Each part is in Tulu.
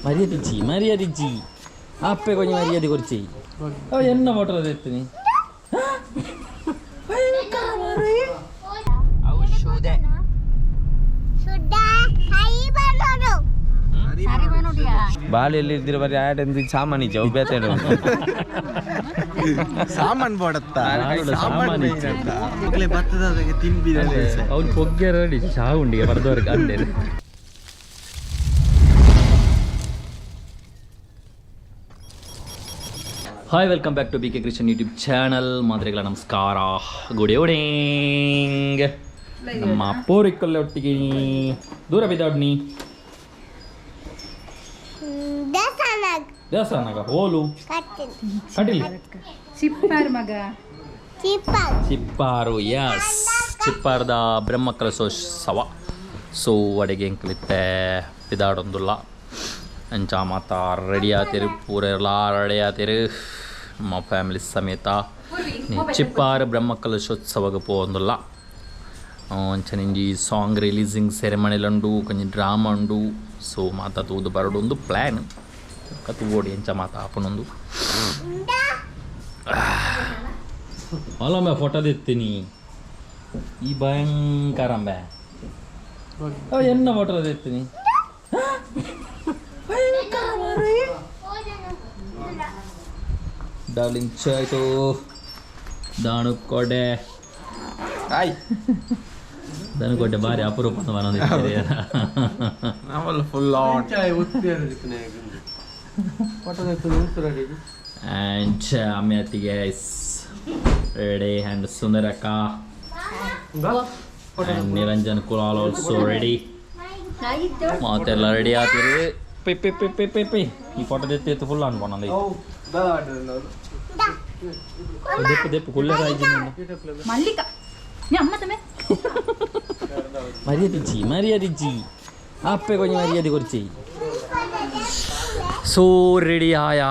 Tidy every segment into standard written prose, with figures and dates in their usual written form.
ಮರ್ಯಾದಿಜ್ಜಿ ಮರ್ಯಾದಿಜ್ಜಿ ಅಪ್ಪೆ ಕೊಂಚ ಮರ್ಯಾದೆ ಕೊರ್ಚಿ ಅವ ಎನ್ನ ಫೋಟೋ ಎತ್ತೀನಿ. ಬಾಳೆಯಲ್ಲಿ ಇದ್ದಿರ ಬರೀ ಆಟ ಸಾಮಾನು ಇಜ್ಜಿ ಅವು ಬೇತೆ. ಸಾಮಾನ್ ಬೋಡತ್ತ. ಸಾಮಾನ್ ಇಜ್ಜಿ. ಮಕ್ಕಳೇ ಬತ್ತದ ತಿನ್ಬಿದ. ಅವ್ನು ಪೊಗ್ಗೆ ರೆಡಿ ಚಾ ಉಂಡಿಗೆ ಬರ್ದವ್ರಿಗೆ ಅಂದೆ. Hi, welcome back to B K Krishan YouTube channel. ಮಾದರಿಗಳ ನಮಸ್ಕಾರ, ಗುಡ್ ಈವ್ನಿಂಗ್. ನಮ್ಮ ಪೂರಿಕಲ್ಲ ಒಟ್ಟಿಗೆ ದೂರ ಬಿದ್ದಾಡ್ನಿ ದೇವಸ್ಥಾನಗ ಹೋಲು ಕಟೀಲ್. ಚಿಪ್ಪಾರ್ ಮಗ. ಚಿಪ್ಪಾರು, ಎಸ್, ಚಿಪ್ಪಾರದ ಬ್ರಹ್ಮ ಕಲಶೋತ್ಸವ. ಸೊ ಅಡಿಗೆ ಎಂಕಲಿತ್ತೆ ಪಿದಾಡೊಂದುಲ್ಲ. ಅಂಚ ಮಾತ ರೆಡಿ ಆತಿರು, ಪೂರ ಎಲ್ಲ ರೆಡಿ ಆತಿರು. ನಮ್ಮ ಫ್ಯಾಮಿಲಿ ಸಮೇತ ಚಿಪ್ಪಾರು ಬ್ರಹ್ಮ ಕಲಶೋತ್ಸವಗೆ ಪೋವೊಂದುಲ್ಲ. ಅಂಚನೆ ಇಂಜಿ ಸಾಂಗ್ ರಿಲೀಸಿಂಗ್ ಸೆರೆಮನಿಲುಂಡು, ಕೊಂಚ ಡ್ರಾಮಾ ಉಂಡು. ಸೊ ಮಾತ ತೂದು ಬರಡೊಂದು ಪ್ಲ್ಯಾನ್ ತೂವೊಡಿ ಎಂಚ ಮಾತ ಆಪುನೊಂದು. ಅಲ್ಲೊಮ್ಮೆ ಫೋಟೋ ತೆತ್ತೀನಿ. ಈ ಭಯಂಕರ ಅಂಬೆ ಅವ ಎನ್ನ ಫೋಟೋ ತೆತ್ತೀನಿ. ಡಾರ್ಲಿಂಗ್ ಚಾಯ್ತು ದಾಣುಕೋಡೆ. ಆಯ್. ದನಕೋಟೆ ಬಾರಿ ಅಪರೂಪ. ನಾವೆಲ್ಲ ಫುಲ್ ಆನ್. ಆ್ಯಂಡ್ ಅಮ್ಯತಿಗೆ ರೆಡಿ ಆ್ಯಂಡ್ ಸುಂದರಕ್ಕ and Niranjan Kulal also ready. ಮಾತೆಲ್ಲ ರೆಡಿ ಆತಿರಿ. P P P P P P ಈ ಫೋಟೋ ದೆತ್ತಿ ಫುಲ್ ಅನ್ಬೋಣ. ದೆಪ್ಪು ದೆಪ್ಪು ಕುಲ್ಲೆ ರಾಯ್ಜಿ. ಮಲ್ಲಿಕ ನೀ ಅಮ್ಮ ತಮ್ಮೆ. ಮರ್ಯಾದಿಜ್ಜಿ ಮರ್ಯಾದಿಜ್ಜಿ ಅಪ್ಪೆ ಕೊಂಚ ಮರ್ಯಾದೆ ಕೊರ್ಚಿ. ಸೊ ರೆಡಿ ಆಯಾ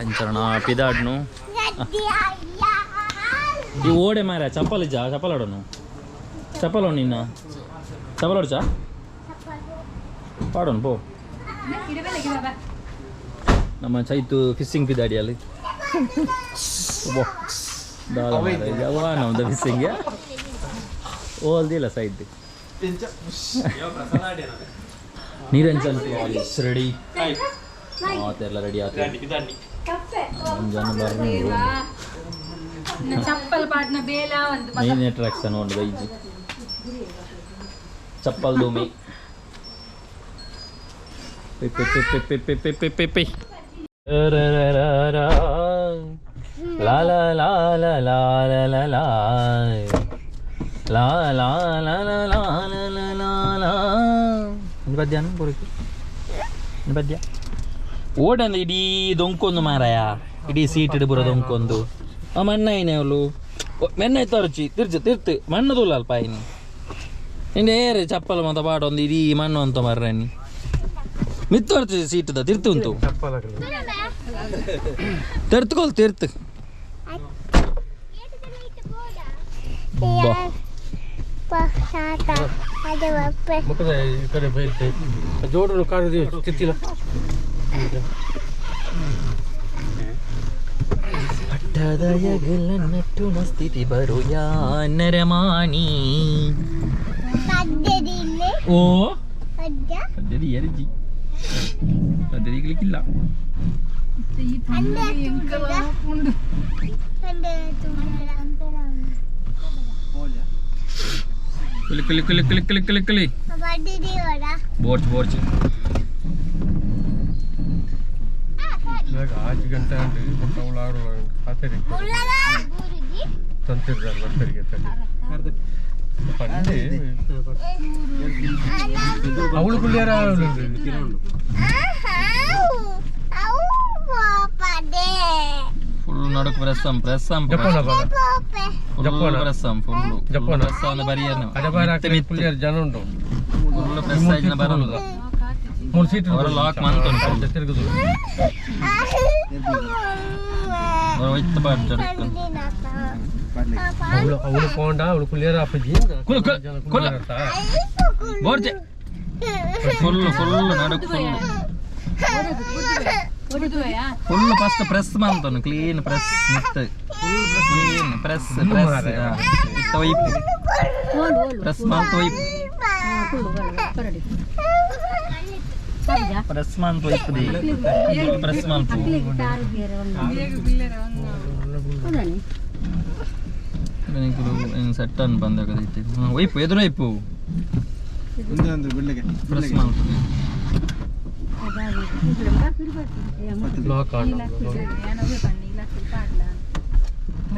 ಅಂಚರಣ ಪಿದಾಡ್ನು. ಈ ಓಡೆ ಮಾರ ಚಪ್ಪಲ್ ಇಜ್ಜಾ? ಚಪ್ಪಲ್ ಆಡೋನು, ಚಪ್ಪಲ್ ನಿನ್ನ ಚಪ್ಪಲ್ ಆಡ್ಚಾ ಪಾಡೋನು ಪೋ. ನಮ್ಮ ಚೈತು ಫಿಶಿಂಗ್ ಪಿದಾಡಿಯಲ್ಲಿ ನಮ್ದು ಫಿಶಿಂಗ್ ಓಲ್ದಿಲ್ಲ ಸೈಡ್. ನಿರಂಜನ್ ರೆಡಿ, ಮಾತೆಲ್ಲ ರೆಡಿ ಆಯ್ತು. ಜನ ಬರ್ನು. ಚಪ್ಪಲ್ ಪಾಡ್ನ ಬೇಲ ಒಂದು. ಮೇನ್ ಅಟ್ರಾಕ್ಷನ್ ಉಂಡು ಐಜಿ ಚಪ್ಪಲ್ ದೂಮಿ. P P P P P P P P P ರ ರ ರ ರ ಲಾ ಲಾ ಲಾ ಲಾ ಲಾ ಲಾ ಲಾ ಲಾ ಲಾ ಲಾ ಲಾ ಲಾ ಲಾ ಲಾ ಲಾ ಲಾ. ಒಂದು ಪದ್ಯನ ಪೂರಕ್ಕೆ ಒಂದು ಪದ್ಯ ಓಡಂದು ಇಡೀ ದೊಂಕೊಂದು ಮಾರಾಯ, ಇಡೀ ಸೀಟ್ ಇಡು ಪೂರ ದೊಂಕೊಂದು. ಆ ಮಣ್ಣಾಯಿನೇ ಅವಳು ಮೆನ್ನ ತರುಚಿ ತಿರ್ಚು ತಿರ್ತು ಮಣ್ಣು ತೂಲ ಅಲ್ಪ ಆಯ್ನಿ ನಿಂಡೆ ಏರು ಚಪ್ಪಲ್ ಮಾತ ಪಾಡೊಂದು ಇಡೀ ಮಣ್ಣು ಅಂತ ಮರ್ರನಿ ಮಿತ್ತು ಬರ್ತು ಸೀಟದ ತಿರ್ತು ಉಂಟು. ತೆರ್ತ್ಕೊಲ್ ತಿರ್ತು ಬಾ. ಜೋಡು ಕಾರು ತಿತ್ತಿಲ್ಲ. ಪಟ್ಟದಯಗಲನ್ನಟ್ಟು ಸ್ಥಿತಿ ಬರು ನರಮಾಣಿ. ಓ ಪದ್ಧತಿ ಎರಿಜಿ ಪದ್ಧತಿಗಳಿಕ್ಕಿಲ್ಲ. Quli Quli Quli Quli Quli Quli Quli borscht borscht. ಆಜ್ ಗಂಟೆ ಅಂಡ್ ಬೊಕ್ಕ ಅವ್ಳು ಆರು ಕಾತರಿ ತಂತಿರ್ದಾರೆ ಬರ್ತಾರೆ. ಪಂಡೆ ಅವಳು ಕುಳ್ಳಿಯಾರ. ಫುಲ್ ನಡುಕು ಪ್ರೆಸ್ಸಂ ಪ್ರೆಸ್ಸಂ. ಜಪ್ಪನ ಬಾಗ. ಫುಲ್ ಪ್ರೆಸ್ಸಂ ಫುಲ್. ಜಪ್ಪನ. ಪ್ರೆಸ್ ಒಂದು ಬರಿಯರ್ನ. ಅಡಬಾರ ಕುಳ್ಳಿಯಾರ ಜನ ಉಂಟು. ಫುಲ್ ಪ್ರೆಸ್ ಆಯ್ತು ಬರೋದು. ಮೂರು ಸೀಟ್. ಅವರ ಲಾಕ್ ಮಂತುಂಟು. ತಿರುಗುದು. ಅವರ ಒಯ್ತು ಪಾಡ್ತಾರೆ. ಅವಳು ಅವಳು ಪೋಂಡ ಅವಳು ಕುಳ್ಳಿಯಾರ ಅಪ್ಪಾಜಿ. ಕುಲ್ ಕುಲ್ ಕುಲ್ ಬೋರ್ಚೆ ಫುಲ್ ಫುಲ್ ನಡುಕು ಫುಲ್. ಫುಲ್ ಫಸ್ಟ್ ಪ್ರೆಸ್ ಮಾಡ್ತಾನು ಕ್ಲೀನ್ ಪ್ರೆಸ್ ಮಿತ್ ಕ್ಲೀನ್ ಪ್ರೆಸ್ ಪ್ರೆಸ್ ಇತ್ತ ಒಯ್ಪು ಪ್ರೆಸ್ ಮಾಡ್ತು ಒಯ್ಪು ಪ್ರೆಸ್ ಮಾಡ್ತು ಒಯ್ಪುದಿ ಪ್ರೆಸ್ ಮಾಡ್ತು ಸೆಟ್ ಅನ್ ಬಂದಾಗ ಒಯ್ಪು ಎದುರು ಒಯ್ಪು ಒಂದೊಂದು ಗುಳ್ಳೆಗೆ ಪ್ರೆಸ್ ಮಾಡ್ತದೆ ಲಾಕ್ ಆಂಡ್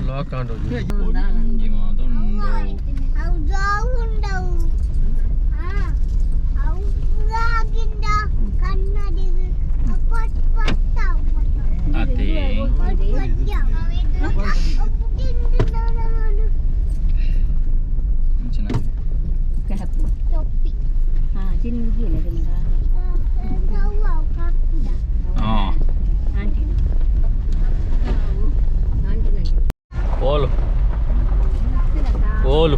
ಲಾಕ್ ಆಂಡ್ ಅದೇ ಚೆನ್ನಾಗಿದೆ. ಹಾಂ ಓಲು ಓಲು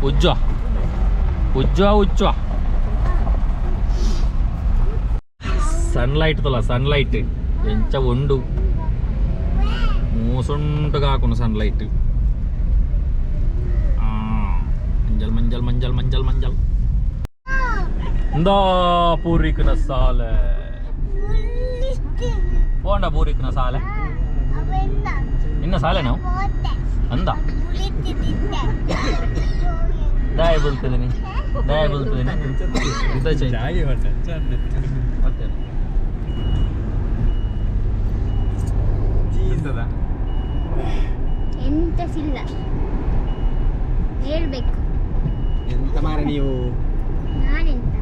ಉಜ್ಜ ಉಜ್ಜ ಉಜ್ಜ ಸನ್ಲೈಟ್ ತೊಲ ಸನ್ಲೈಟ್ ಎಂಚ ಉಂಡು ಮೂಸುಂಟು ಕಾಕುನು ಸನ್ಲೈಟ್. ಮಂಜಲ್ ಮಂಜಲ್ ಮಂಜಲ್ ಮಂಜಲ್ ಮಂಜಲ್ ಇಂದಾ ಪೂರಿಕ್ನ ಸಾಲೆ ಪೋಂಡ ಪೂರಿಕ್ನ ಸಾಲೆ ಇನ್ನ ಸಾಲೆ ನಾವು ಅಂದ ದಾಯ ಬೀಳ್ತಿದ್ದೀನಿ ದಾಯ ಬೀಳ್ತಿದ್ದೀನಿ. ಮತ್ತೆ ಎಂತ ಸಿಲ್ಲ ಹೇಳ್ಬೇಕು. ಎಂತ ಮಾರ ನೀವು? ನಾನೆಂತ?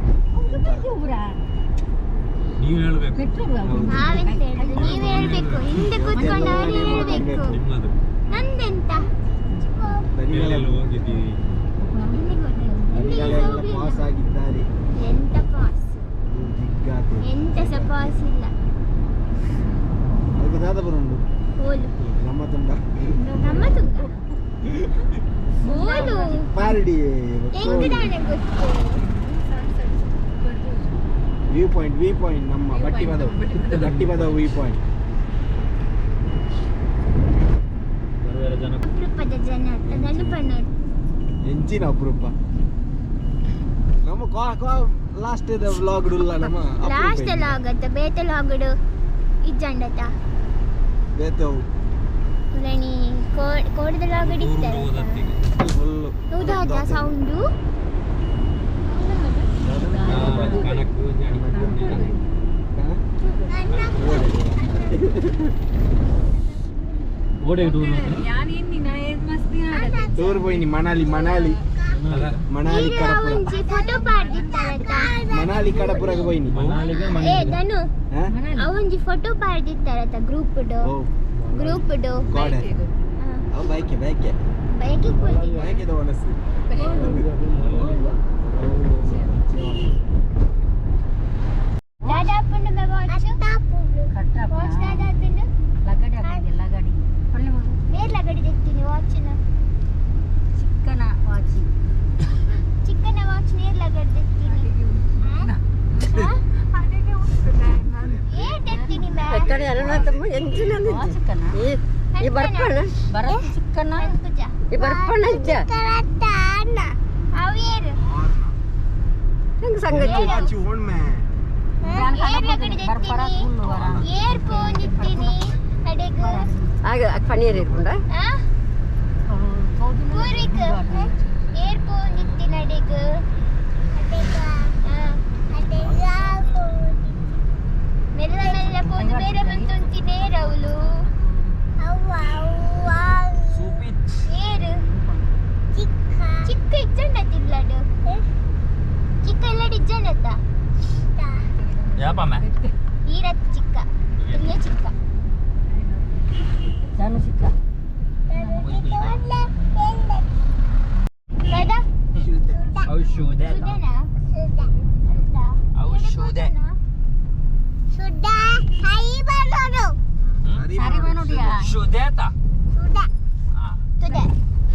ನೀವು ಹೇಳ್ಬೇಕು. ನಾವೆಂತ ಹೇಳುದು? ನೀವು ಹೇಳ್ಬೇಕು, ಹಿಂದೆ ಕೂತ್ಕೊಂಡು ಅವ್ರು ಹೇಳ್ಬೇಕು. ನಿಮ್ಮದು. ನಂದೆಂತ? ಎಲ್ಲೆಲ್ಲಿ ಹೋಗಿದ್ದೀವಿ? ಎಲ್ಲಿಗೆ ಹೋದೆ? ಎಲ್ಲಿಗೆ ಹೋಗ್ಲಿಲ್ಲ. ಪಾಸ್ ಆಗಿದ್ದಾರೆ. ಎಂತ ಪಾಸ್? ದಿಗ್ಗಾತೆ. ಎಂತ ಸಹ ಪಾಸ್ ಇಲ್ಲ. ಅದಕ್ಕೆ ದಾದ ಬರುಂಡು. ಹೋಲು. ನಮ್ಮ ತುಂಡ. ನಮ್ಮ ತುಂಗ ಹೋಲು. ಪಾರಡಿ. ಹೆಂಗ್ ತಾನೆ ಗೊತ್ತು? ವ್ಯೂ ಪಾಯಿಂಟ್, ವ್ಯೂ ಪಾಯಿಂಟ್ ನಮ್ಮ ಬಟ್ಟಿ ಬದವು, ಬಟ್ಟಿ ಬದವು ವ್ಯೂ ಪಾಯಿಂಟ್. ಬೇರೆ ಜನ. ಅಪರೂಪದ ಜನ ಅದನ್ನು ಪನ್ನೋಡು. ಎಂಚಿನ ಅಪರೂಪ? ನಮ್ಮ ಕಾ ಕಾ ಲಾಸ್ಟ್ ವ್ಲಾಗ್ ಉಲ್ಲ ನಮ್ಮ. ಲಾಸ್ಟ್ ಎಲ್ಲ ಆಗತ್ತ ಬೇತೆ ಲಾಗಡು ಇಜ್ಜಂಡತ. ಬೇತವು. ಉಲಣಿ ಕೋಡದ ಲಾಗಡು ಇತ್ತಾರೆ. ಫುಲ್. ಹೌದಾ? ಸೌಂಡು. ಓಡೆ ಟೂರ್. ಟೂರ್ ಪೋಯಿನಿ ಮನಾಲಿ, ಮನಾಲಿ, ಮನಾಲಿ ಕಡಪುರ. ಒಂಜಿ ಫೋಟೋ ಪಾಡ್ದಿತ್ತಾರತ್ತ. ಮನಾಲಿ ಕಡಪುರಗೆ ಪೋಯಿನಿ. ಮನಾಲಿಗೆ. ಏ. ಮನಾಲಿ. ಧನು, ಅವೊಂಜಿ ಫೋಟೋ ಪಾಡ್ದಿತ್ತಾರತ್ತ ಗ್ರೂಪ್ ಓ. ಗ್ರೂಪ್. ಗೋಡೆ ಅವು ಬೈಕೆ ಬೈಕೆ. ಬೈಕಿಗೆ ಹೋಗಿದ್ದೆ. ಬೈಕೆದ ಒನಸು. ದಾದಾ ಪುಂಡು ವಾಚ್ ವಾಚ್ ದಾದಾ ಪಿಂಡು ಬೇರೆ ಲಗಡಿ ತೆಗ್ತೀನಿ ವಾಚ್ನ. ಚಿಕ್ಕನ ವಾಚಿ. ಚಿಕ್ಕನ ವಾಚ್ ನೇರ್ ಲಗಡಿ ತೆಗ್ತೀನಿ. ಏನ್ ತೆಗ್ತೀನಿ ಮ್ಯಾಮ್? ಬರತ್ ಚಿಕ್ಕನ. ಅವೇರು ವಾಚ್ ಓಣ್ ಮೇ. ಏರ್ ಲಗಡಿ ತೆಗ್ತೀನಿ, ಏರ್ ಪೋಂದಿತ್ತೀನಿ ಕಡೆಗ್. ಪನ್ನೀರ್ ಇರ್ಪುಂಡ. ಆ? ಪೂರ್ವಿಕ್ ಏರ್ ಪೋಂದಿತ್ತೀನಿ ಅಡೆಗ್. ಮೆಲ್ಲ ಮೆಲ್ಲ ಪೋದು ಬೇರೆ ಬಂತುಂತಿ ನೇರವಳು ಏರು ಚಿಕ್ಕ ಇಜ್ಜಂಡ ತಿರ್ಲಾಡು ಚಿಕ್ಕ ಇಲ್ಲಡ್ ಇಜ್ಜಂಡತ್ತ. ಯಾಪ ಮ್ಯಾ? ಈರತ್ ಚಿಕ್ಕ ಇಲ್ಲೇ ಚಿಕ್ಕ. ನಾನು ಚಿಕ್ಕ. ದಾದಾ. ಔಷಧ. ಸುಧನಾ? ಔಷಧ. ಸುಧಾ ಹೈ ಬರೋದು. ಶುದೇತ. ಸುಧಾ. ಸುಧಾ.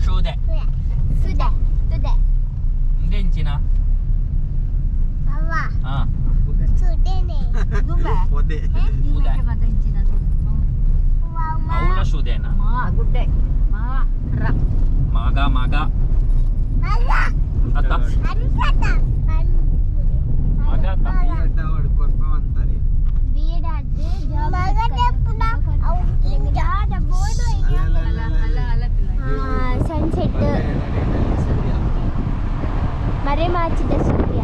ಶುದೆ. ಸುಧಾ ಸುಧಾ. ಇಂದೆಂಚಿನ? ಅವ್ವ. ಹಾ. ಪೊದೆ ಅವಳ ಶುದೇನಾ ಗುಡ್ಡೆ ಮಾ ರ ಮಾಗ ಮಾಗ ಅತ್ತ ಮಗ ಅತ್ತ ಸನ್ಸೆಟ್ ಮರೆಮಾಚಿದ ಸೂರ್ಯ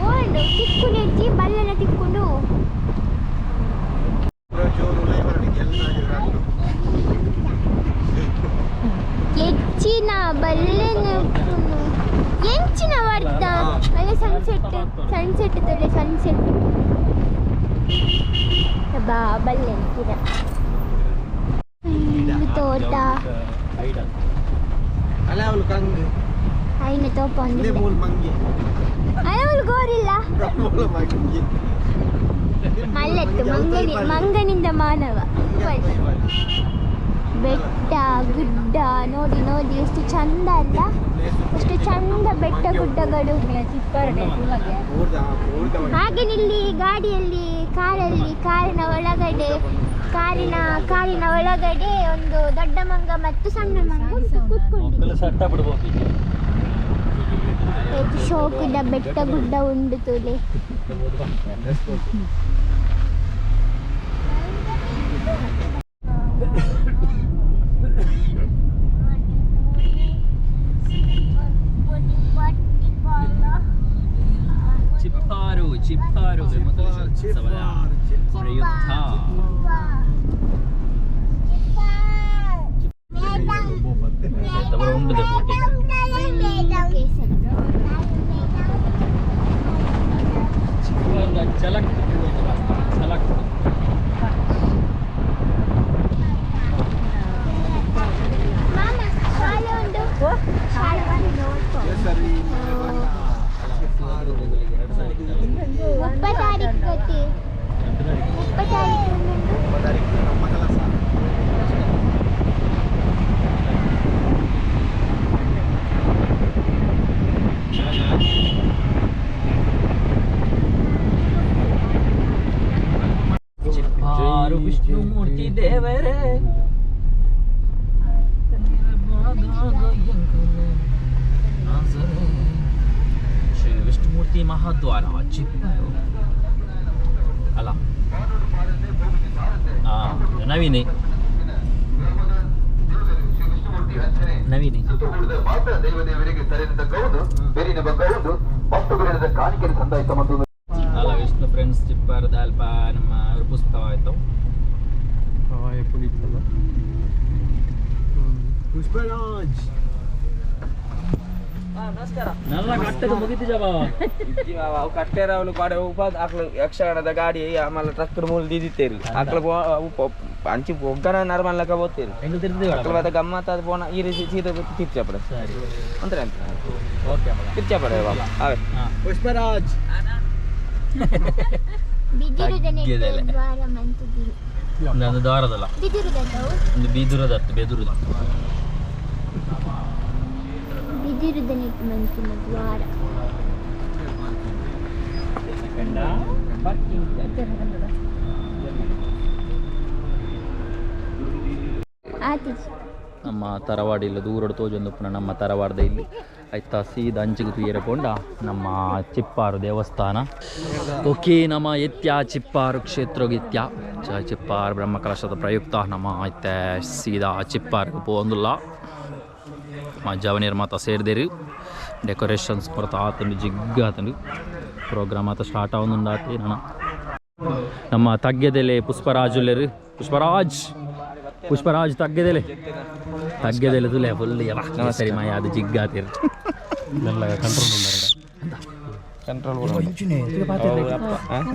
ಓಂಡು ತಿಕ್ಕು ನೆಜ್ಜಿ ಬಲ್ಲನ ತಿಕ್ಕೊಂಡು ಹೆಚ್ಚಿನ ಬಲ್ಲೆನ ಎಂಚಿನ ವರ್ತ ಅಲ್ಲ ಸನ್ಸೆಟ್ ಸನ್ಸೆಟ್ ತೊಳೆ ಸನ್ಸೆಟ್ ಬಾ ಬಲ್ಲೆ ಗಿಡ ತೋಟ ಅಲ್ಲ ಅವಳು ಕಂಗ್ ಐನ ತೋಪ ಇಲ್ಲೇ ಮೂಲ ಮಂಗೆ ಅಲ್ಲ ಅವಳು ಗೋರಿಲ್ಲ ಮೂಲ ಮಂಗೆ ಮಲ್ಲತ್ತು ಮಂಗನಿ ಮಂಗನಿಂದ ಮಾನವ ಬೆಟ್ಟ ಗುಡ್ಡ ನೋಡಿ ನೋಡಿ ಎಷ್ಟು ಚಂದ ಅಲ್ಲ ಎಷ್ಟು ಚಂದ ಬೆಟ್ಟ ಗುಡ್ಡಗಳು. ಹಾಗೆ ಇಲ್ಲಿ ಗಾಡಿಯಲ್ಲಿ ಕಾರಲ್ಲಿ ಕಾರಿನ ಒಳಗಡೆ ಕಾರಿನ ಕಾರಿನ ಒಳಗಡೆ ಒಂದು ದೊಡ್ಡ ಮಂಗ ಮತ್ತು ಸಣ್ಣ ಮಂಗ ಉಂಟು ಕೂತ್ಕೊಂಡಿದೆ. ಶೋಕದ ಬೆಟ್ಟ ಗುಡ್ಡ ಉಂಡು ತುಲೆ. ಚಿಪ್ಪಾರು ಚಿಪ್ಪಾರು ಪ್ರಯುಕ್ತ ಉಂಡುದೆ ಛಲಕ್ ಛಲಕ್ ಮಾಮ ಶಾಲೆ ಉಂಟು ಶಾಲೆ ಮುಪ್ಪ ತಾರೀಕು ಗೊತ್ತಿ ಮುಪ್ಪ ತಾರೀಕು ಉಂಟು. ಚಿಪ್ಪಾರು ವಿಷ್ಣುಮೂರ್ತಿ ದೇವರೇ ಶ್ರೀ ವಿಷ್ಣುಮೂರ್ತಿ ಮಹಾದ್ವಾರ ಚಿಪ್ಪಾರು ಅಲ್ಲ ನವೀನಿ ನವೀನಿ ಅಲ್ಲ ವಿಷ್ಣು ಫ್ರೆಂಡ್ಸ್ ಚಿಪ್ಪಾರದ ಅಲ್ಪ ನಮ್ಮ ಪುಸ್ತಕ ಆಯ್ತು ಪುಷ್ಪರಾಜ್ ನನ್ನ ಕಟ್ಟದ ಮುಗಿತು ಜಬಾ ಅವು ಕಟ್ಟೆರ ಅವಳು ಪಾಡೆ ಉಪ ಅಕ್ಲು ಯಕ್ಷಗಾನದ ಗಾಡಿ ಆಮೇಲೆ ಟ್ರಕ್ ಮೂಲ ದೀದಿತ್ತೇರಿ ಅಕ್ಲು ಅಂಚಿ ಒಗ್ಗನ ನಾರ್ಮಲ್ ಲೆಕ್ಕ ಬೋತೇರಿ ಹೆಂಗ್ ತಿರ್ದಿವಿ ಅಕ್ಲು ಬಾತ ಗಮ್ಮತ್ ಅದು ಪೋನ ಈ ರೀತಿ ಸೀದಾ ತಿರ್ಚಾಪಡೆ ಸರಿ ಅಂತಾರೆ ಅಂತ ಓಕೆ ತಿರ್ಚಾಪಡೆ ಬಾಬಾ ಅವೇ ಹಾಂ ಪುಷ್ಪರಾಜ್ ಬಿದಿರುದ ತಗ್ಗಿದೆಲೆ. ದ್ವಾರ ಮಂತುದಿರಿ ಒಂದು ದ್ವಾರದಲ್ಲ ಬಿದಿರುದವು ಒಂದು ಬೀದುರದ ಬೆದುರುದ ಬಿದಿರುದ ನೆಟ್ಟು ಮಂತಿನ ದ್ವಾರ ಆತಿಜಿ ನಮ್ಮ ತರವಾಡಿ ಇಲ್ಲ ದೂರಡು ತೋಜೊಂದು ಪುನಃ ನಮ್ಮ ತರವಾಡದ ಇಲ್ಲಿ ಆಯ್ತಾ ಸೀದಾ ಅಂಚಿಗೆ ತುಯ್ಯರ ಪೋಂಡ ನಮ್ಮ ಚಿಪ್ಪಾರು ದೇವಸ್ಥಾನ. ಓಕೆ ನಮ್ಮ ಎತ್ಯ ಚಿಪ್ಪಾರು ಕ್ಷೇತ್ರಗಿತ್ಯ ಚಿಪ್ಪಾರು ಬ್ರಹ್ಮಕಲಶದ ಪ್ರಯುಕ್ತ ನಮ್ಮ ಐತೆ ಸೀದಾ ಚಿಪ್ಪಾರ್ಗೆ ಪೋಂದುಲ್ಲ ಜವನೀರ್ ಮಾತ ಸೇರ್ದೇರಿ ಡೆಕೋರೇಷನ್ಸ್ ಪೂರ ಆತಂಡು ಜಿಗ್ಗ ಆತಂಡು ಪ್ರೋಗ್ರಾಮ್ ಆತ ಸ್ಟಾರ್ಟ್ ಆವೊಂದುಂಡು ನನ ನಮ್ಮ ತಗ್ಗೆದೆಲೆ ಪುಷ್ಪರಾಜುಲೆರು ಪುಷ್ಪರಾಜ್ ಪುಷ್ಪರಾಜ್ ತಗ್ಗೆದೆಲೆ ತಗ್ಗೆದೆಲೆ ತುಲೆ ಫುಲ್ ಯವ ಸರಿ ಮಾಯ ಅದು ಜಿಗ್ಗಾತಿರು ಕಂಟ್ರೋಲ್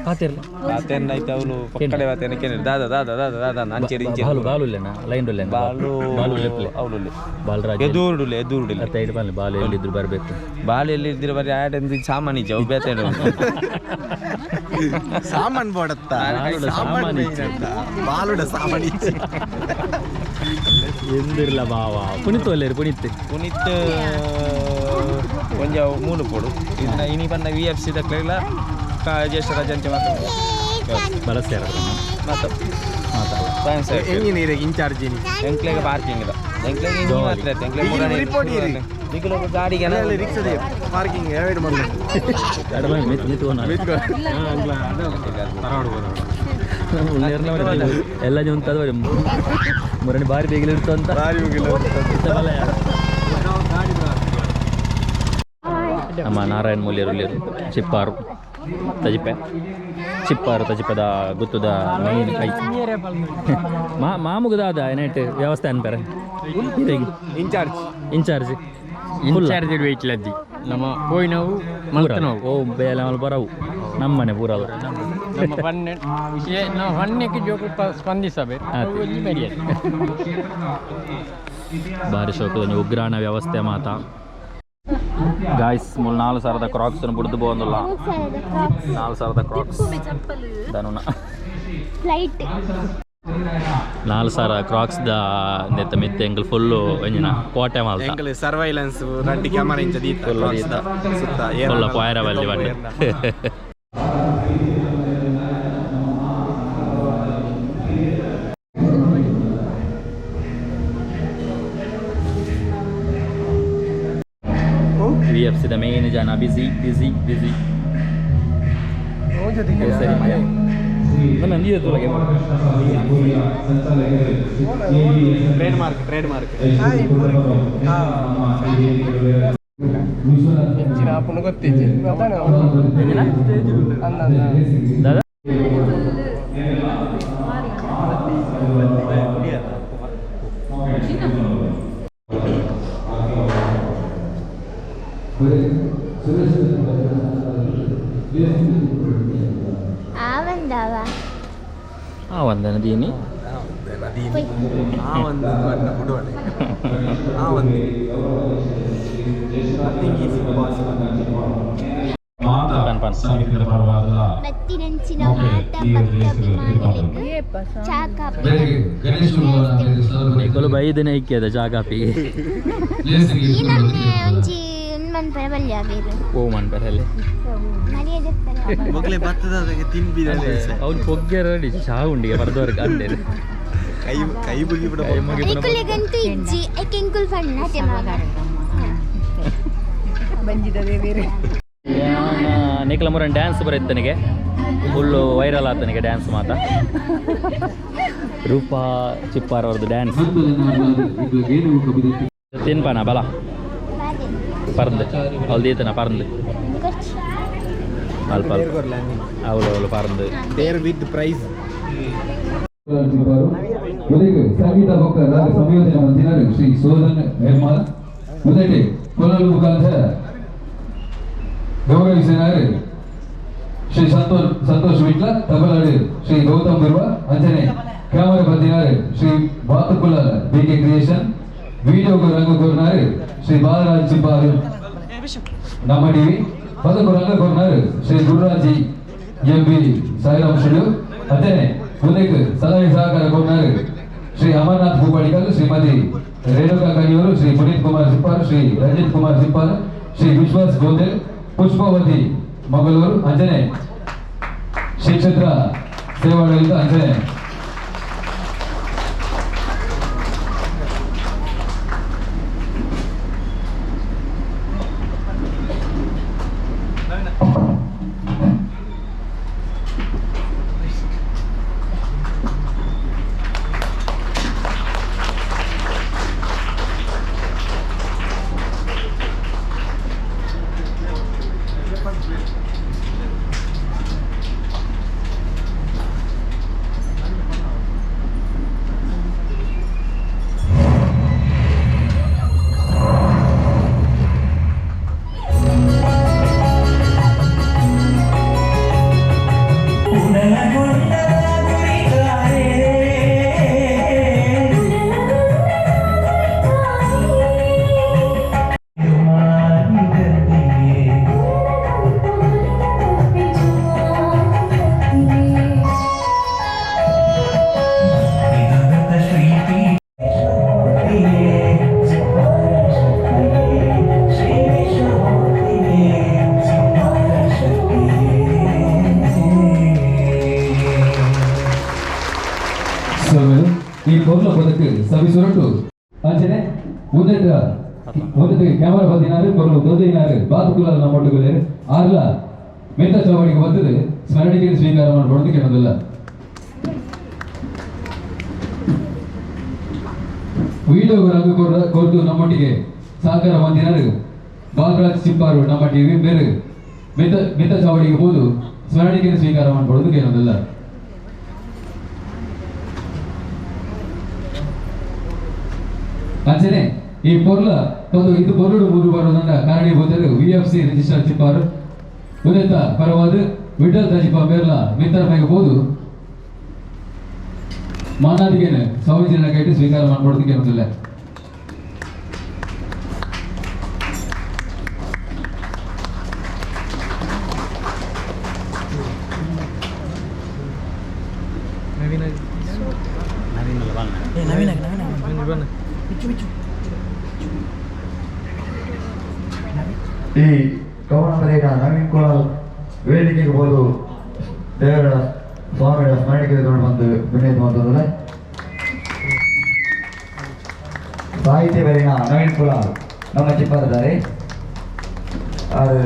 ಪಾತಿರ್ಲ ಬಾತೇನ ಐತೆ ಅವಳು ಪಕ್ಕಡೆ ಬಾತೇನ ಕೇಳಿ ದಾದಾ ದಾದಾ ದಾದಾ ದಾದಾ ಅಂಚೇರಿ ಇಂಚೇರಿ ಬಾಲು ಬಾಲು ಇಲ್ಲೇನಾ ಲೈನ್ ಇಲ್ಲೇನಾ ಬಾಲು ಬಾಲು ಲೆಪ್ಲೆ ಅವಳು ಬಾಲರಾಜ್ ಎದೂರುಡುಲೆ ಎದೂರುಡುಲೆ ಅತ್ತ ಐದು ಬಾಲು ಬಾಲು ಎಲ್ಲಿದ್ರು ಬರಬೇಕು ಬಾಲು ಎಲ್ಲಿದ್ದಿರ ಬರೀ ಆಟ ಸಾಮಾನು ಇಜ್ಜಿ ಅವು ಬೇತೇನು ಸಾಮಾನ್ ಬೋಡತ್ತ ಬಾಲುಡ ಸಾಮಾನ್ ಇಜ್ಜಿ. ಬಾಲುಡ ಸಾಮಾನ್ ಇಜ್ಜಿ. ಎಂದಿರ್ಲ ಬಾವ ಪುನಿತ್ ಒಲ್ಲೇರು ಪುನಿತ್ ಪುನೀತ್ ಒಂಜ ಮೂಲು ಪೋಡು ಇದನ್ನ ಇನಿ ಬಂದ ವಿ ಎಫ್ ಸಿ ದಕ್ಲೆಗ್ಲ ಬೊಕ್ಕ ಜ್ಯೇಷ್ಠ ರಜಂಚ ಮಾತ ಬಳಸ್ಯಾರ ಮಾತ ಮಾತ ಸ್ವಯಂ ಸೇವಕ ಎಂಗಿನ ಇರೆಗ್ ಇನ್ಚಾರ್ಜ್ ಇನಿ ಎಂಕ್ಲೆಗ್ ಪಾರ್ಕಿಂಗ್ ದ ಎಂಕ್ಲೆಗ್ ಇಂಜಿ ಮಾತ್ರ ಇತ್ತೆ. ಎಂಕ್ಲೆಗ್ ಮುರನೆ ರಿಪೋರ್ಟ್ ಇರಿ. ನಿಕುಲು ಗಾಡಿಗೆ ರಿಕ್ಷಾ ಪಾರ್ಕಿಂಗ್ ಅವಾಯ್ಡ್ ಮಾಡ್ಲಿ ಮಿತ್ ಮಿತ್ಕೊನ ಎಲ್ಲ ಉಂಟದ ಮುರಣಿ ಬಾರಿ ಬೇಗಲಿ ಇರ್ತು ಅಂತ ಬಾರಿ ಮುಗಿಲ್ಲ. ಇತ್ತ ಬಲ ಯಾರು? ನಮ್ಮ ನಾರಾಯಣ ಮೂಲ್ಯರು ಚಿಪ್ಪಾರು ತಜಿಪೆ ಚಿಪ್ಪಾರು ತಜಿಪದ ಗುತ್ತದ ಮೈನ್ ಕೈ ಮಾ ಮಾಮುಗದಾದ ಏನೇಟ್ ವ್ಯವಸ್ಥೆ ಅನ್ಪರೆ incharge incharge incharge ವೆಯ್ಟ್ಲದ್ದಿ ನಮ್ಮ ಪೋಯಿನವು ಮಲ್ತನವು ಓ ಬೇಲೆ ಮಲ್ ಬರವು ನಮ್ಮನೆ ಪೂರ ಅದು. ನಮ್ಮ ಪನ್ನೆ ನಾವು ಪನ್ನೆಕ್ಕೆ ಜೋಕು ಸ್ಪಂದಿಸಬೇಕು ಆತು. ಅವು ಒಂಜಿ ಮರ್ಯಾದೆ. ಬಾರಿ ಶೋಕದ ಒಂಜಿ ಉಗ್ರಾಣ ವ್ಯವಸ್ಥೆ ಮಾತ ಗಾಯ್ಸ್ ಮೂಲು 4000ದ ಕ್ರಾಕ್ಸ್ ಬುಡ್ದು ಬೋಂದುಲ್ಲ. 4000ದ ಕ್ರಾಕ್ಸ್ ಧನುನ ಫ್ಲೈಟ್. 4000 ಕ್ರಾಕ್ಸ್ the ನೆತ್ತ ಮಿತ್ತೆ ಎಂಕಲ್ ಫುಲ್ಲು ಒಂಜಿನ ಕೋಟೆ ಮಾಲ್ತ. ಎಂಕಲ್ ಸರ್ವೈಲೆನ್ಸ್ ರಡ್ಡಿ ಕ್ಯಾಮರಾ ಇಂಚ ದೀತ. ಫುಲ್ ದೀತ. ಸುತ್ತ ಫುಲ್ಲ ಪಾಯರ ಬಲ್ಲಿ ಬಂಡೆ. V F the main ಜನ ಬಿಸಿ ಬಿಸಿ ಬಿಸಿ. ಸರಿ ಮಯ ನಮ್ಮ ನೀರು ತುಲಗೆ. Trade mark, trade mark. ದಾದಾ. ಆವಂದವ. ಆ ಒಂದನ ದೀನಿ. ಆ ಒಂದು ಬಣ್ಣ ಬಿಡುವನೆ ಆ ಒಂದು nothing is impossible. PAN PAN. ಬತ್ತಿನಂಚಿನ ಮಾತ ಭಕ್ತಾಭಿಮಾನಿಗಳಿಗೆ ಚಾ ಕಾಪಿ. ನಿಕುಲು ಬೈದನೆ ಇಕ್ಕಿದ ಚಾ ಕಾಪಿ. ಈ ನಮ್ನೆ ಒಂಜಿ ಉನ್ಮನ್ಪರ ಬಲ್ಯ ಬೇರು. ಓ ಮನ್ಪರಲ್ಲಿ. ಮರ್ಯಾದೆ ಪರ. ಮೊಗಲೇ ಬತ್ತದ ತಿನ್ಬಿದ. ಅವ್ನು ಪೊಗ್ಗೆರ ಚಾ ಉಂಡಿಗೆ ಬರ್ದವ್ರಿಗೆ ಅಂದೆ. ಕೈ ಕೈ ಬುಗಿ ಬಿಡ. ಕೈ ಮುಗಿ. ನಿಕುಲೆಗಂತೂ ಇಜ್ಜಿ ಐಕೆ ಎಂಕುಲ್ ಫಣ್ಣ ಅತೆ ಮಾಗ. ನಿಖಲ ಮುರನ್ ಡ್ಯಾನ್ಸ್ ಬರತ್ತನಿಗೆ ಫುಲ್ಲು ವೈರಲ್ ಆತನಿಗೆ ಡ್ಯಾನ್ಸ್ ಮಾತ ರೂಪಾ ಚಿಪ್ಪಾರ್ ಅವ್ರದ್ದು ಡ್ಯಾನ್ಸ್ ತಿನ್ಪಾನ ಬಲ. ಬಾದೆ. ಪರ್ದು ಅವಳು ದೀತನ ಪರ್ದು ಖರ್ಚು. ಅಲ್ಪ ಅಲ್ಪ ಅವಳು ಅವಳು ಪರ್ದು. There with price. ಸಂಗೀತ ಬೊಕ್ಕ ರಾಗ ಸಂಯೋಜನೆ ಮಂದಿನಾರು ಶ್ರೀ ಸೋದನ್ ಹೆರ್ಮಾಲ್ ಮೊದಲೇ ಕೊಲ್ಲಲು ಮುಖಾಂತರ ಗೌರವಿಸಿನಾರು ಶ್ರೀ ಸಂತೋಷ್ ಸಂತೋಷ್ ವಿಟ್ಲ, ತಬಲಾಡು ಶ್ರೀ ಗೌತಮ್ ಬಿರ್ವ, ಅಂಜನೆ ಕ್ಯಾಮರಾ ಬಂದಿನಾರು ಶ್ರೀ ಬಾತುಕುಲಾಲ B K creation, video ರಂಗ ಕೋರ್ನಾರು ಶ್ರೀ ಬಾಲರಾಜ್ ಚಿಪ್ಪಾರು ನಮ್ಮ ಟಿವಿ, ಪದಕು ರಂಗ ಕೋರ್ನಾರು Shri Gururaj M B Sairam studio, ಅಂಜನೆ ಮುಂದಕ್ಕೆ ಸಲಹೆ ಸಹಕಾರ ಕೋರ್ನಾರು ಶ್ರೀ ಅಮರನಾಥ್ ಭೂಪಾಡಿಕಲ್, ಶ್ರೀಮತಿ ರೇಣುಕಾ ಕನಿಯೂರು, ಶ್ರೀ ಪುನೀತ್ ಕುಮಾರ್ ಸಿಪ್ಪಾರ್, ಶ್ರೀ ರಂಜಿತ್ ಕುಮಾರ್ ಸಿಪ್ಪಾರ್, ಶ್ರೀ ವಿಶ್ವಾಸ್ ಗೋಂದೆಲ್, ಪುಷ್ಪಾವತಿ ಮಂಗಳೂರು, ಅಂಜನೆ ಶ್ರೀ ಕ್ಷೇತ್ರ ಸೇವಾಡಳಿತ ಅಂಜನೆ ಪಂಡಿನದಕ್ಕೆ ಸವಿಸುರಟು ಅಂಚನೆ ಉಂದೆಟ ಉಂದೆಟ ಕ್ಯಾಮರಾ ಬತ್ತಿನಾರು ಕೊರಲು ತೋಜೈನಾರು ಬಾತುಕುಲಾಲ್ ನಮ್ಮೊಟ್ಟುಗುಲೇರು ಆರ್ಲ ಮಿತ್ತ ಚೌವಡಿಗೆ ಬರ್ತದೆ ಸ್ಮರಣಿಕೆ ಸ್ವೀಕಾರ ಮಾಡ್ಬಾರ್ದು ಕೇಳೋದಿಲ್ಲ. ವಿಡಿಯೋ ರಂಗು ಕೊರದು ನಮ್ಮೊಟ್ಟಿಗೆ ಸಹಕಾರ ಬಂದಿನಾರು ಬಾಲರಾಜ್ ಚಿಪ್ಪಾರು ನಮ್ಮ ಟಿವಿ ಬೇರೆ ಮಿತ್ತ ಮಿತ್ತ ಚಾವಡಿಗೆ ಹೋದು ಸ್ಮರಣಿಕೆ ಸ್ವೀಕಾರ ಮಾಡ್ಬಾರ್ದು ಕೇಳೋದಿಲ್ಲ. ಅಂಚನೆ ಈ ಪೊರ್ಲ ತಂದು ಇದು ಪೊರ್ಲುಡು ಮೂರು ಬರೋದಂಡ ಕಾರಣೀಭೂತರು VFC register Chippar ಉದಯತ ಪರವಾದ ವಿಠಲ್ ತಜಿಪ ಮೇರ್ಲ ಮಿತ್ತರ ಮೇಗ ಹೋದು ಮಾನಾದಿಗೇನೆ ಸ್ವಾಮೀಜಿನ ಕೈಟಿ ಸ್ವೀಕಾರ ಮಾಡ್ಕೊಡೋದಕ್ಕೆ ಅನ್ನೋದಿಲ್ಲ. ಈ ಕವನ ಬರೆಯ ನವೀನ್ ಕುಲಾಲ್ ವೇದಿಕೆಗೆ ಹೋದು ದೇವರ ಸ್ವಾಮಿಗಳ ಸ್ಮರಣಿಕೆ ಬಂದು ವಿನಯ್ ಅಂತಂದ್ರೆ ಸಾಹಿತ್ಯ ಬರೆಯ ನವೀನ್ ಕುಲಾಲ್ ನಮ್ಮ ಚಿಪ್ಪರಿದ್ದಾರೆ. ಅದು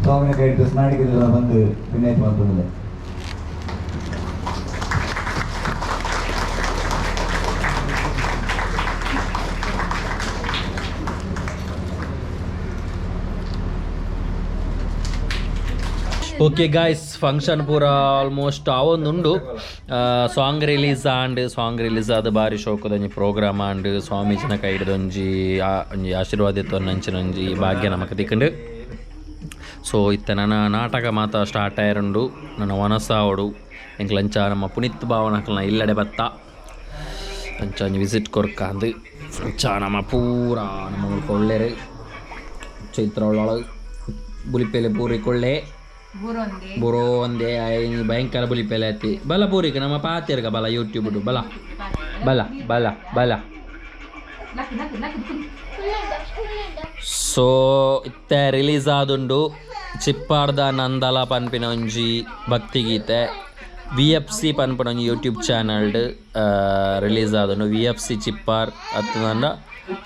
ಸ್ವಾಮಿನ ಕೈ ಹಿಡಿದು ಸ್ಮರಣಿಕೆ ಬಂದು ವಿನಯ್ ಅಂತಂದ್ರೆ ಓಕೆ ಗಾಯ್ಸ್, ಫಂಕ್ಷನ್ ಪೂರ ಆಲ್ಮೋಸ್ಟ್ ಆವೊಂದುಂಡು. ಸಾಂಗ್ ರಿಲೀಸ್ ಆಂಡ್ ಸಾಂಗ್ ರಿಲೀಸ್ ಆದ ಬಾರಿ ಶೋಕದೊಂಜಿ ಪ್ರೋಗ್ರಾಮ್ ಆಂಡ್ ಸ್ವಾಮೀಜಿನ ಕೈ ಹಿಡಿದೊಂಜಿ ಒಂಜಿ ಆಶೀರ್ವಾದ ಇತ್ತು ಒಂಜಿ ಭಾಗ್ಯ ನಮಕ್ ತಿಕ್ಕಂಡು. ಸೊ ಇತ್ತ ನನ್ನ ನಾಟಕ ಮಾತ ಸ್ಟಾರ್ಟ್ ಆಯರುಂಡು. ನನ್ನ ವನಸಾವಡು ಎಂಕ್ಲಂಚ ನಮ್ಮ ಪುನೀತ್ ಭಾವನಕ್ಲನ ಇಲ್ಲಡೆ ಬತ್ತ ಅಂಚ ಒಂಜಿ ವಿಸಿಟ್ ಕೊರ್ಕಾಂದು ಅಂಚ ನಮ್ಮ ಪೂರ ನಮ್ಮ ಕೊಳ್ಳೆರು ಚೈತ್ರ ಒಳಗೆ ಬುಲಿಪೇಲೆ ಪೂರಿ ಕೊಳ್ಳೆ ಬುರೋ ಒಂದೇ ಭಯಂಕರ ಬುಲಿಪೇಲೆ ಆತಿ ಬಲ ಪೂರಿಕ ನಮ್ಮ ಪಾತಿರ್ಗ ಬಲ ಯೂಟ್ಯೂಬ್ ಬಲ ಬಲ ಬಲ ಬಲ. ಸೊ ಇತ್ತೆ ರಿಲೀಸ್ ಆದುಂಡು ಚಿಪ್ಪಾರ್ದ ನಂದಲ ಪನ್ಪಿನ ಒಂಜಿ ಭಕ್ತಿಗೀತೆ VFC ಪನ್ಪಿನ ಒಂಜಿ ಯೂಟ್ಯೂಬ್ ಚಾನಲ್ಡ್ ರಿಲೀಸ್ ಆದುಂಡು. VFC Chippar ಅತ್ತಂಡ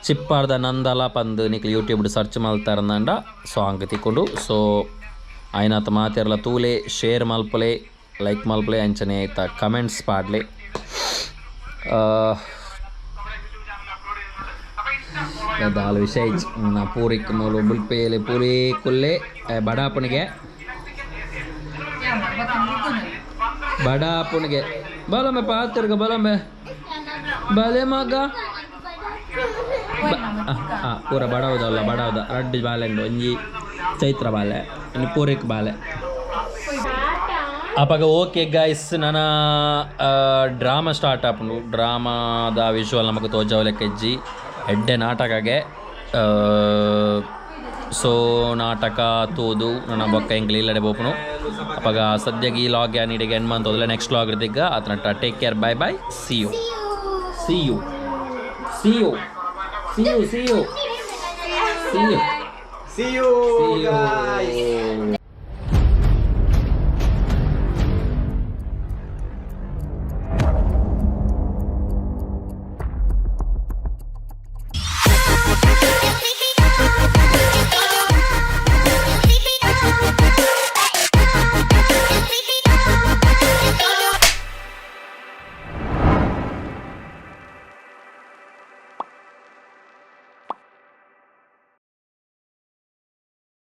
ಚಿಪ್ಪಾರ್ದ ನಂದಲ ಪಂದು ನಿಕ್ಲು ಯೂಟ್ಯೂಬ್ ಸರ್ಚ್ ಮಲ್ತಾರಂದಂಡ ಸಾಂಗ್ ತಿಕ್ಕೊಂಡು. ಸೊ ಆಯ್ನಾತ ಮಾತೆರ್ಲ ತೂಲೆ ಶೇರ್ ಮಲ್ಪಲೆ ಲೈಕ್ ಮಲ್ಪಲೆ ಅಂಚನೆ ಐತ ಕಮೆಂಟ್ಸ್ ಪಾಡ್ಲೆ. ದಾಲ್ ವಿಷಯ ನಾ ಪೂರಿಕ್ ಮೂಲು ಬುಲ್ಪೇಲೆ ಪೂರಿ ಕುಲ್ಲೆ ಬಡಾಪಣಿಗೆ ಬಡಾಪುಣಿಗೆ ಬಲಮೆ ಪಾತಿರ್ಗ ಬಲಮೆ ಬಲೆ ಮಗ ಪೂರ ಬಡವದಲ್ಲ ಬಡವದ ರಡ್ಡು ಬಾಲೆ ಒಂಜಿ ಚೈತ್ರ ಬಾಲೆ ಒಂಜಿ ಪೂರಿಕ್ ಬಾಲೆ. ಅಪಗ ಓಕೆ ಗೈಸ್, ನನ್ನ ಡ್ರಾಮಾ ಸ್ಟಾರ್ಟ್ ಆಪುಂಡು. ಡ್ರಾಮಾದ ವಿಜುವಲ್ ನಮಕ್ ತೋಜಾವಲೆಕ್ಕೆಜ್ಜಿ ಎಡ್ಡೆ ನಾಟಕಗೆ. ಸೊ ನಾಟಕ ತೋದು ನನ್ನ ಬೊಕ್ಕ ಎಂಕ್ಲು ಇಲ್ಲಡೆ ಬೋಪುನು. ಅಪಗ ಸದ್ಯಗೆ ಈ ಲಾಗ್ ಯಾನ್ ಇಡೆಗೆ ಎಂಡ್ ಮಂತೋದಿಲ್ಲ. ನೆಕ್ಸ್ಟ್ ಲಾಗ್ ಇರ್ದಿಗ್ಗ ಆತನ take care, bye bye, see you see you see you see you see you see you See you see guys. You.